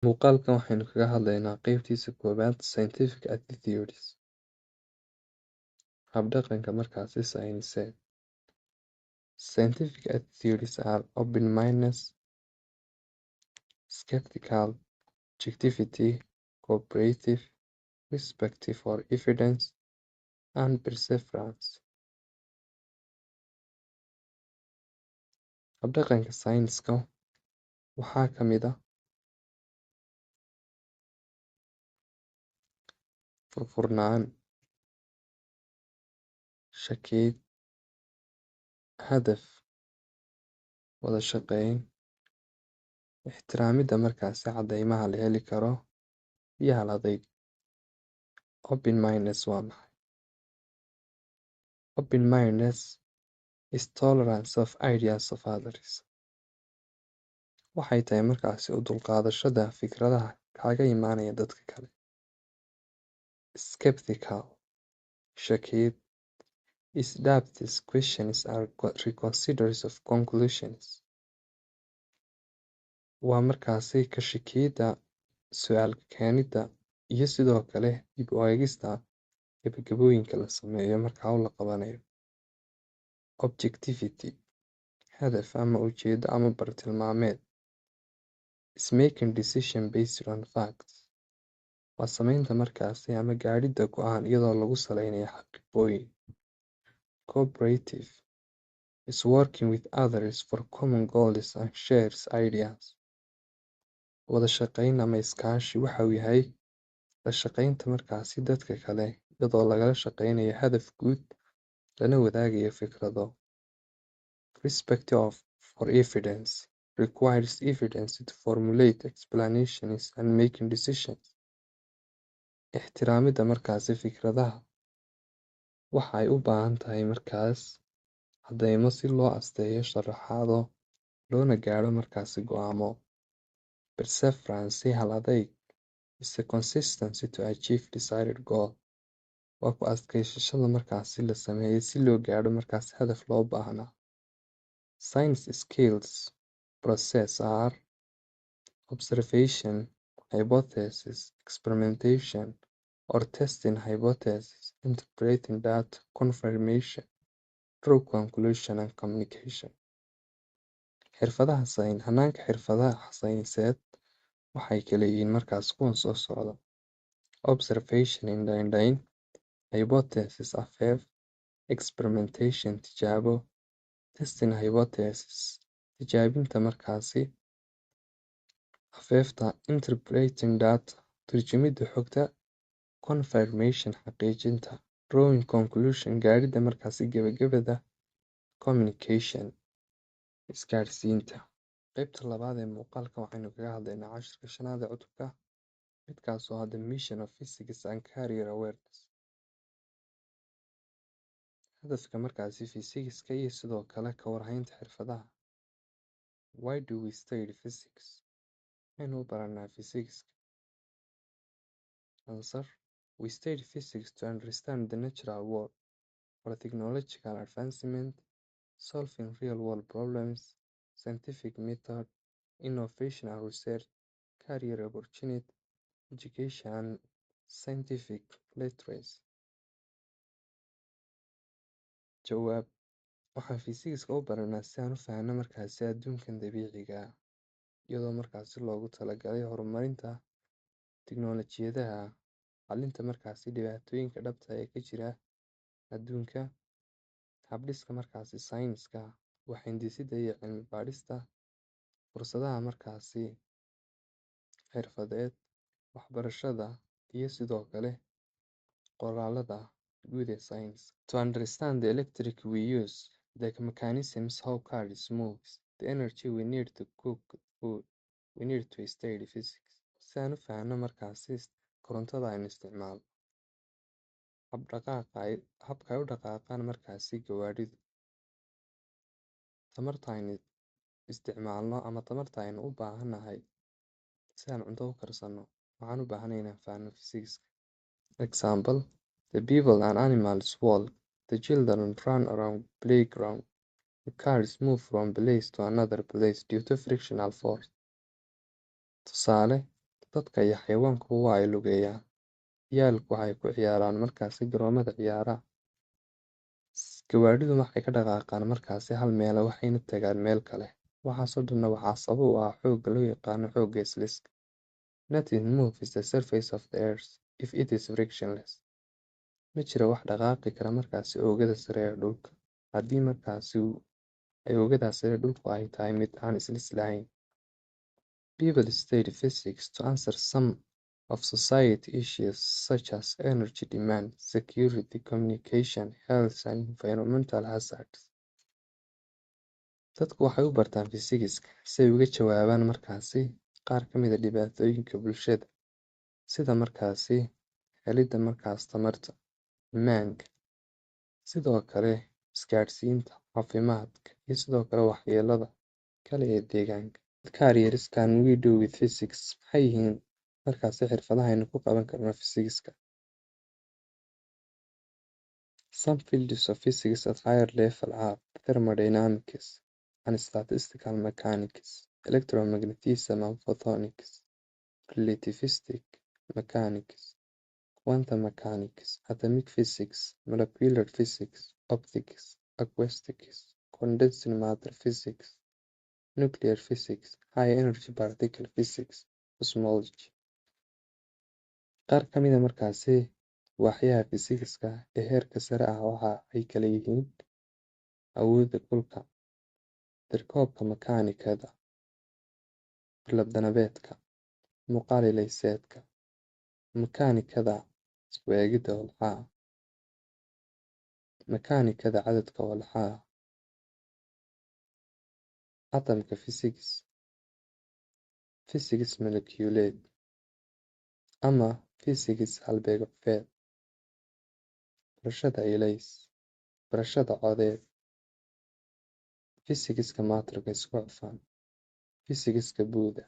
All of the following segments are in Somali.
Muuqaalkan waxaynu kaga hadlaynaa qeybtiisa koowaad, scientific attitudes, habdhaqanka markaasi sayniseed. Scientific attitudes are open mindedness, skeptical, objectivity, cooperative, respect for evidence and perseverance. Habdhaqanka sayniska waxaa ka mid ah furfurnaan, shakiyid, hadaf, wada shaqeyn, ixtiraamida markaasi cadeymaha la heli karo iyo hal adayg. Open mindedness waa maxay? Open mindedness is tolerance of ideas of others. Waxay tahay markaasi u dulqaadashada fikradaha kaaga imaanaya dadka kale. Skeptical, shakiyid, is doubts, questions are reconsiders of conclusions. Waa markaasi ka shakiyidda, su-aal keenidda iyo sidoo kale dib u eegista gebagabooyinka la sameeyo marka hawl la qabanayo. Objectivity, hadaf ama ujeedo ama bartilmaameed, is making decision based on facts. Waa sameynta markaasi ama gaadhidda go'aan iyadoo lagu saleynayo xaqiiqooyin. Cooperative is working with others for common goals and shares ideas. Wada shaqeyn ama iskaashi waxa uu yahay la shaqeynta markaasi dadka kale iyadoo lagala shaqeynayo hadaf guud, lana wadaagayo fikrado. Respect of for evidence requires evidence to formulate explanations and making decisions. Ixtiraamida markaasi fikradaha waxa ay u baahan tahay markaas cadeymo si loo asteeyo sharaxaado loona gaadho markaasi go'aamo. Perseverance, hal adayg, is a consistency to achieve desired goal. Waa ku adkaysashada markaasi la sameeyay si loo gaadho markaasi hadaf loo baahnaa. Science skills process are observation, hypothesis, experimentation or testing hypothesis, interpreting data, confirmation, draw conclusion and communication. Xirfadaha sayn hanaanka xirfadaha sayniseed waxay kala yihiin markaas kuwan soo socda: observation, indha-indhayn; hypothesis, afeef; experimentation, tijaabo; testing hypothesis, tijaabinta markaasi afeefta; interpreting data, turjumidda xogta; confirmation, xaqiijinta; drawing conclusion, gaadhidda markaasi gebagabada; communication, isgaadhsiinta. Qaybta labaad ee muuqaalka waxaynu kaga hadlaynaa cashirka shanaad ee cutubka, midkaas oo ah the mission of physics and career awareness, hadafka markaasi fiisigiska iyo sidoo kale ka warhaynta xirfadaha. Why do we study physics? Maxaynu u baranaa fiisigiska? Answer: We study physics to understand the natural world, for technological advancement, solving real world problems, scientific method, innovation and research, career opportunity, education and scientific literacy. Jawaab: Waxaan fiisigiska u baranaa si aan u fahanno markaasi adduunkan dabiiciga ah, iyadoo markaasi loogu talagalay horumarinta tiknoolajiyadaha, xalinta markaasi dhibaatooyinka dhabta ee ka jira adduunka, habdhiska markaasi sayniska, wax hindisida iyo cilmi baadhista, fursadaha markaasi xirfadeed, waxbarashada iyo sidoo kale qoraalada guud ee science. To understand the electric we use, the mechanisms how cars moves, the energy we need to cook food, we need to study physics. Si aan u fahanno markaasi korontada aynu isticmaalno, habdhaqaaqa ay habka ay u dhaqaaqaan markaasi gawaadhidu, tamarta aynu isticmaalno ama tamarta aynu u baahannahay si aan cunto u karsano, waxaan u baahanay inaan fahanno physics. Example: The people and animals walk, the children run around playground, the cars move from place to another place due to frictional force. Tusaale: Dadka iyo xayawaankuba waa ay lugeeyaan. Ciyaalku waxay ku ciyaaraan markaasi garoomada ciyaaraha. Gawaadhidu waxay ka dhaqaaqaan markaasi hal meel waxayna tagaan meel kale. Waxaasoo dhanna waxaa sabab u ah xoogga loo yaqaano xoogga isliska. Nothing moves the surface of the earth if it is frictionless. Ma jiro wax dhaqaaqi kara markaasi oogada sare ee dhulka haddii markaasi ay oogada sare dhulku ay tahay mid aan islis lahayn. People study physics to answer some of society issues such as energy demand, security, communication, health and environmental hazards. Dadku waxay u bartaan fiisigiska si ay uga jawaabaan markaasi qaar ka mid ah dhibaatooyinka bulshada, sida markaasi helidda markaas tamarta, ammaanka, sidoo kale isgaadhsiinta, caafimaadka iyo sidoo kale waxyeelada kale ee deegaanka. Careers can we do with physics? Maxay yihiin markaasi xirfadaha aynu ku qaban karno fiisigiska? Some fields of physics at higher level are thermodynamics and statistical mechanics, electromagnetism and photonics, relativistic mechanics, quantum mechanics, atomic physics, molecular physics, optics, acoustics, condensed matter physics, nuclear physics, high energy particle physics, cosmology. Qaar ka mid ah markaasi waaxyaha fiisigiska ee heerka sare ah waxa ay kala yihiin awoodda kulka, tirakoobka makaanikada, birlab-danabeedka, muuqaal-ilayseedka, makaanikada isku eegidda walxaha, makaanikada cadadka walxaha, atomka physics, physics moleculeed ama physics halbeeg-cufeed, barashada ilays, barashada codeed, fiisigiska maatarka isku cufan, fiisigiska bu'da,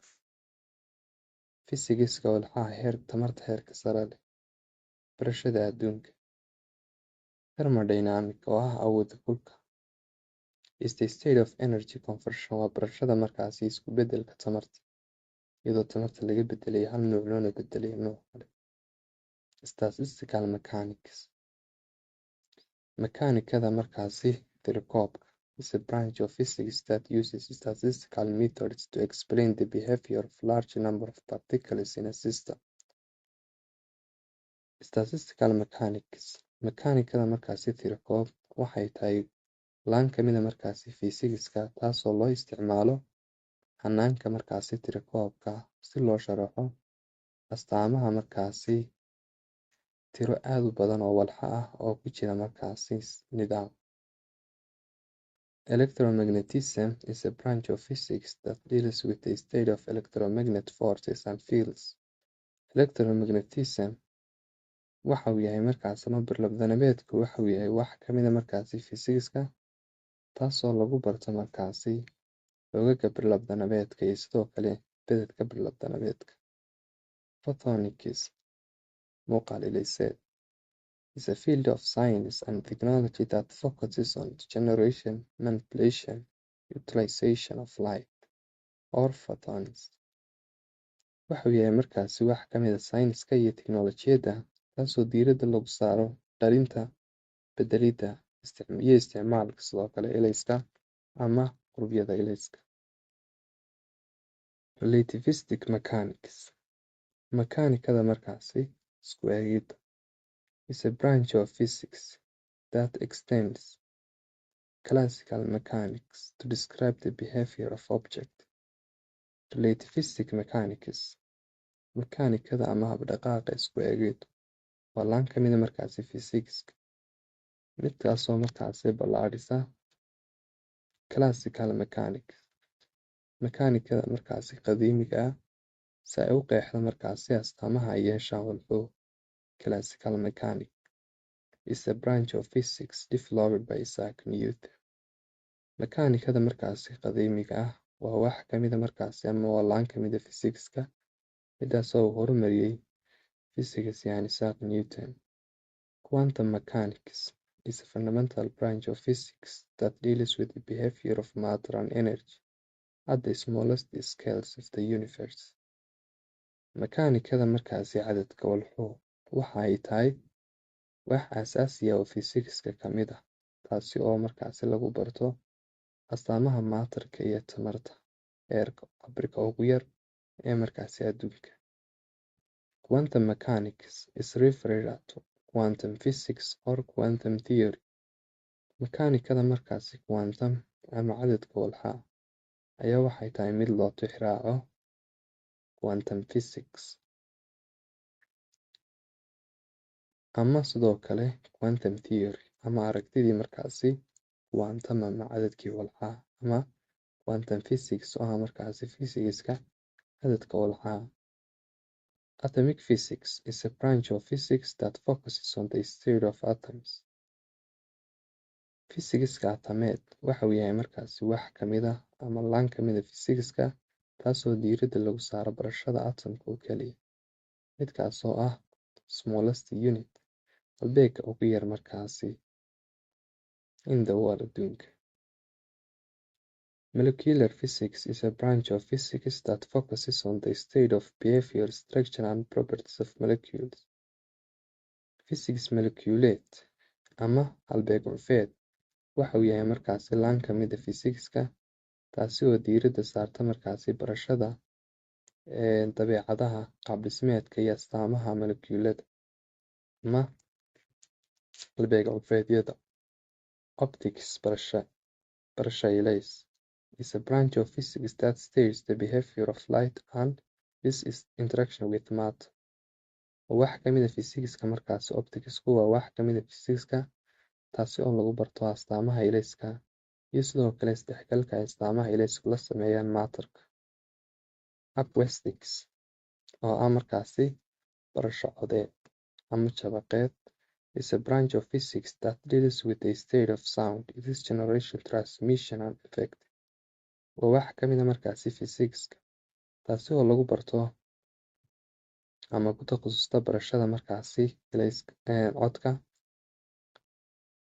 fiisigiska walxaha heer tamarta heerka sare leh, barashada adduunka. Thermodynamic oo ah awoodda kulka is the state of energy conversion, waa barashada markaasi isku beddelka tamarta, iyadoo tamarta laga bedelayo hal nuuc loona bedelayo nuuc kale. Statistical mechanics, makaanikada markaasi tirakoobka, is a branch of physics that uses statistical methods to explain the behavior of large number of particles in a system. Statistical mechanics, makaanikada markaasi tirakoob, waxay tahay laan ka mid ah markaasi fiisigiska taasoo loo isticmaalo hanaanka markaasi tirakoobka si loo sharaxo astaamaha markaasi tiro aad u badan oo walxo ah oo ku jira markaasi nidaam. Electromagnetism is a branch of physics that deals with the state of electromagnetic forces and fields. Electromagnetism waxa uu yahay markaas ama birlab-danabeedku waxa uu yahay wax ka mid ah markaasi fiisigiska taasoo lagu barto markaasi xoogagga birlab-danabeedka iyo sidoo kale bededka birlab-danabeedka. Photonics, muuqaal ilayseed, is a field of science and technology that focuses on the generation, manipulation, utilization of light or photons. Waxa uu yahay markaasi wax ka mid ah sayniska iyo tiknoolajiyadda taasoo diiradda lagu saaro dhalinta, bedelidda iyo isticmaalka sidoo kale ilayska ama qurubyada ilayska. Relativistic mechanics, makaanikada markaasi isku eegidda, is a branch of physics that extends classical mechanics to describe the behavior of object. Relativistic mechanics, makaanikada ama habdhaqaaqa isku eegiddu, waa laan ka mid ah markaasi fiisigiska midkaasoo markaasi ballaadhisa classical mechanics, makaanikada markaasi qadiimiga ah, si ay u qeexdo markaasi astaamaha ay yeeshaan walxuhu. Classical mechanics is a branch of physics developed by Isaac Newton. Makaanikada markaasi qadiimiga ah waa wax ka mid ah markaasi ama waa laan ka mid ah fiisigiska midaasoo uu horumariyey physics yani Isaac Newton. Quantum mechanics is a fundamental branch of physics that deals with the behavior of matter and energy at the smallest scales of the universe. Makaanikada markaasi cadadka walxuhu waxa ay tahay wax aasaasi ah oo fiisigiska ka mid ah, taasi oo markaasi lagu barto astaamaha maatarka iyo tamarta heerka cabbirka ugu yar ee markaasi adduunka. Quantum mechanics is referred to quantum physics or quantum theory. Makaanikada markaasi quantum ama cadadka walxaha ayaa waxay tahay mid loo tixraaco quantum physics ama sidoo kale quantum theory ama aragtidii markaasi quantum ama cadadkii walxaha ama quantum physics oo ah markaasi fiisigiska cadadka walxaha. Atomic physics is a branch of physics that focuses on the study of atoms. Fiisigiska atameed waxa uu yahay markaasi wax ka mid ah ama laan ka mid ah fiisigiska, taasoo diiradda lagu saaro barashada atomka oo keliya, midkaas oo ah smallest unit, halbeegga ugu yar markaasi, in the world, adduunka. Molecular physics is a branch of physics that focuses on the state of behavior, structure and properties of molecules. Physics moleculeed ama halbeeg cufeed waxa uu yahay markaasi laan ka mid ah fiisigiska, taasi oo diiradda saarta markaasi barashada dabeecadaha, qaab dhismeedka iyo astaamaha molecuulada ama halbeeg cufeedyada. Optics, barasha ilays, is a branch of physics that studies the behavior of light and its interaction with matter. Waa wax ka mid ah fiisigiska markaasi opticsku waa wax ka mid ah fiisigiska, taasi oo lagu barto astaamaha ilayska iyo sidoo kale isdhexgalka ay astaamaha ilaysku la sameeyaan matterka. Acoustics oo ah markaasi barasho codeed ama jabaqeed is a branch of physics that deals with the state of sound, its generation, transmission and effect. Waa wax ka mid ah markaasi fiisigiska, taasi oo lagu barto ama ku takhasusta barashada markaasi codka,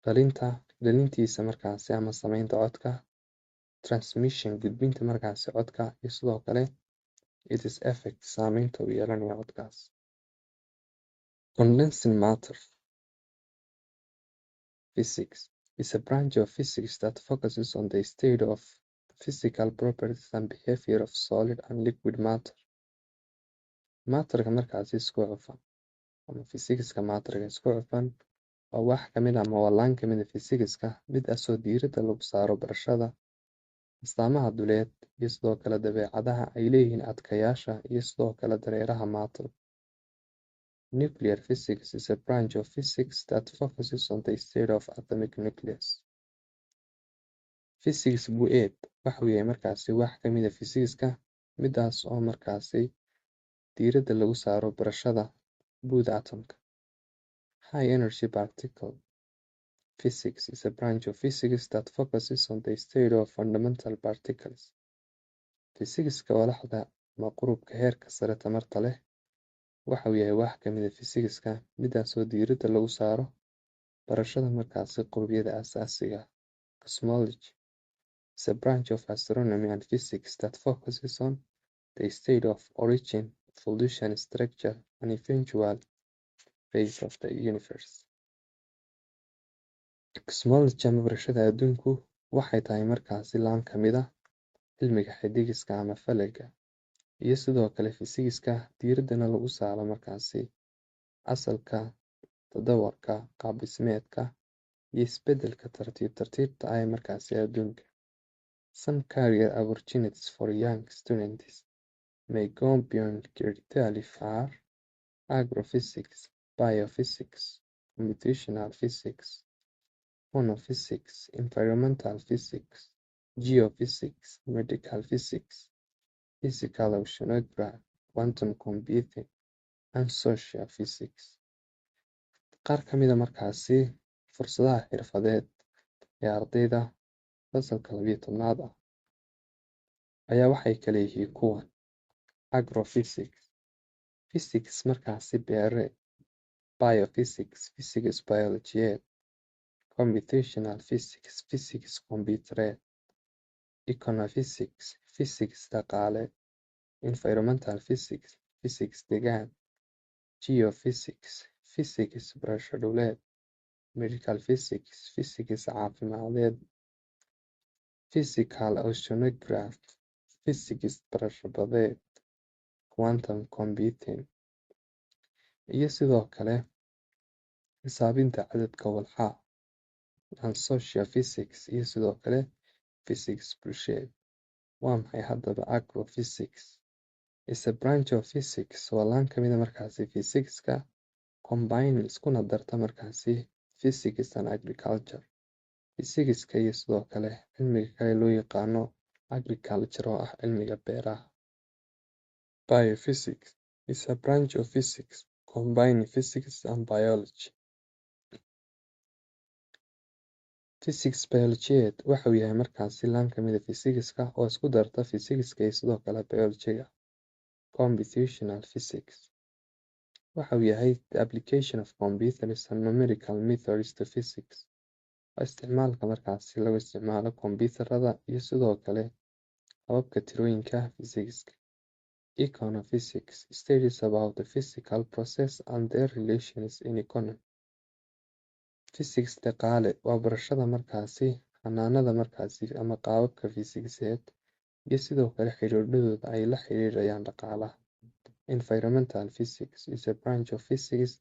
dhalinta dhalintiisa markaasi ama sameynta codka, transmission, gudbinta markaasi codka, iyo sidoo kale its effect, saameynta uu yeelanayo codkaas. Condensing matter physics is a branch of physics that focuses on the state of physical properties and behavior of solid and liquid matter. Matterka markaasi isku cufan ama fiisigiska matterka isku cufan waa wax ka mid ah ama waa laan ka mid ah fiisigiska, midaasoo diiradda lagu saaro barashada astaamaha duleed iyo sidoo kale dabeecadaha ay leeyihiin adkayaasha iyo sidoo kale dareeraha matter. Nuclear physics is a branch of physics that focuses on the state of atomic nucleus. Physics bu'eed waxa uu yahay markaasi wax ka mid ah fiisigiska, midaas oo markaasi diiradda lagu saaro barashada bu'da atomka. High energy particle physics is a branch of physics that focuses on the state of fundamental particles. Fiisigiska walaxda ama qurubka heerka sare tamarta leh waxa uu yahay wax ka mid ah fiisigiska, midaasoo diiradda lagu saaro barashada markaasi qurubyada aasaasiga ah. Cosmology is a branch of astronomy and physics that focuses on the state of origin, evolution, structure and eventual fate of the universe. Cosmology ama barashada adduunku waxay tahay markaasi laan ka mid ah cilmiga xidigiska ama falaga iyo sidoo kale fiisigiska, diiraddana lagu saaro markaasi asalka, tadawurka, qaab dhismeedka iyo isbeddelka tartiib tartiibta ah ee markaasi adduunka. Some career opportunities for young students may go beyond grade 12 are agrophysics, biophysics, computational physics, econophysics, environmental physics, geophysics, medical physics, physical oceanography, quantum computing, and social physics. Qaar ka mid ah markaasi fursadaha xirfadeed ee ardayda fasalka 12aad ah ayaa waxay kala yihiin kuwan: agrophysics, physics markaasi beere, biophysics, physics biolojiyeed, computational physics, physics kombiyuutareed, econophysics, physics dhaqaale, environmental physics, Physics deegaan. Geophysics, physics barasho dhuleed. Medical physics, physics caafimadeed. Physical oceanography, physics barasho badeed. Quantum computing iyo sidoo kale xisaabinta cadadka walxaha. And social physics iyo sidoo kale physics bulsheed. Waa maxay haddaba agrophysics? Is a branch of physics, waa laan kamid ah markaasi physicska, combine, iskuna darta markaasi, physics and agriculture, physicska iyo sidoo kale cilmiga kale loo yaqaano agriculture oo ah cilmiga beeraha. Biophysics is a branch of physics combining physics and biology. Physics biolojiyeed waxa uu yahay markaasi laan kamid ah physicska oo isku darta physicska iyo sidoo kale biologyga. Computational physics waxa uu yahay the application of computers and numerical methods to physics, waa isticmaalka markaasi lagu isticmaalo kombiyuutarada iyo sidoo kale hababka tirooyinka physicska. Econophysics studies about the physical process and their relations in economy. Physics dhaqaale waa barashada markaasi xanaanada markaasi ama qaababka fisikseed iyo sidoo kale xiriiradooda ay la xiriirayaan dhaqaalaha. Environmental physics is a branch of physics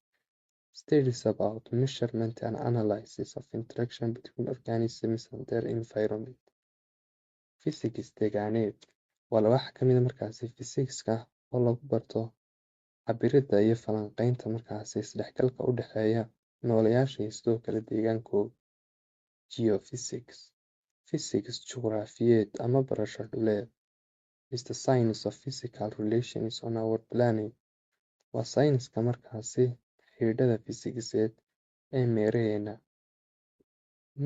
studies about measurement and analysis of interaction between organisms and their environment. Physics deegaaneed waa wax kamid ah markaasi physicska oo lagu barto cabiridda iyo falanqeynta markaasi isdhexgalka u dhexeeya nooleyaasha iyo sidoo kale deegaankooda. Geophysics, physics juqraafiyeed ama barasho dhuleed, is the science of physical relations on our planet, waa sayniska markaasi xidhiidhada fisikseed ee meeraheena.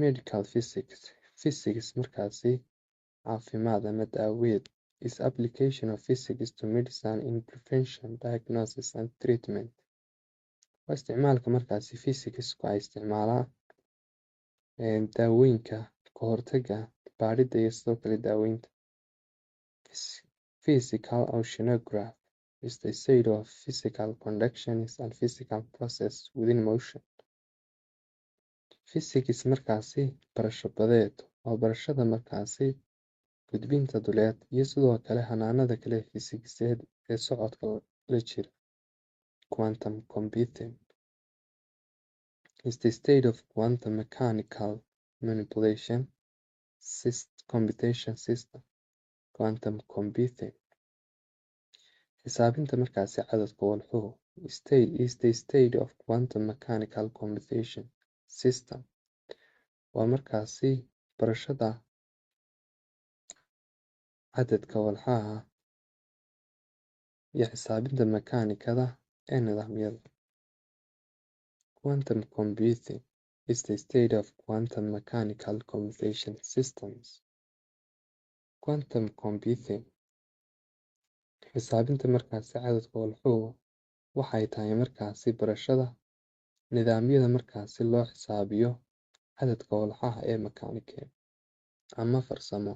Medical physics, physics markaasi caafimaad ama daaweed, is application of physics to medicine in prevention, diagnosis and treatment, waa isticmaalka markaasi physicsku ay isticmaalaan daawooyinka, ka hortagga, baadhida iyo sidoo kale daaweynta. Physical oceanography is the study of physical conductions and physical process within motion. Physics markaasi barasho badeed waa barashada markaasi gudbinta duleed iyo sidoo kale xanaanada kale fisikseed ee socodka la jira. Quantum computing is the state of quantum mechanical manipulation computation system. Quantum computing, xisaabinta markaasi cadadka walxuhu, state is the state of quantum mechanical computation system, waa markaasi barashada cadadka walxaha iyo xisaabinta makaanikada ee nidaamyada. Quantum computing is the state of quantum mechanical computation systems. Quantum computing, xisaabinta markaasi cadadka walxuhu, waxay tahay markaasi barashada nidaamyada markaasi loo xisaabiyo cadadka walxaha ee makaanikeed ama farsamo.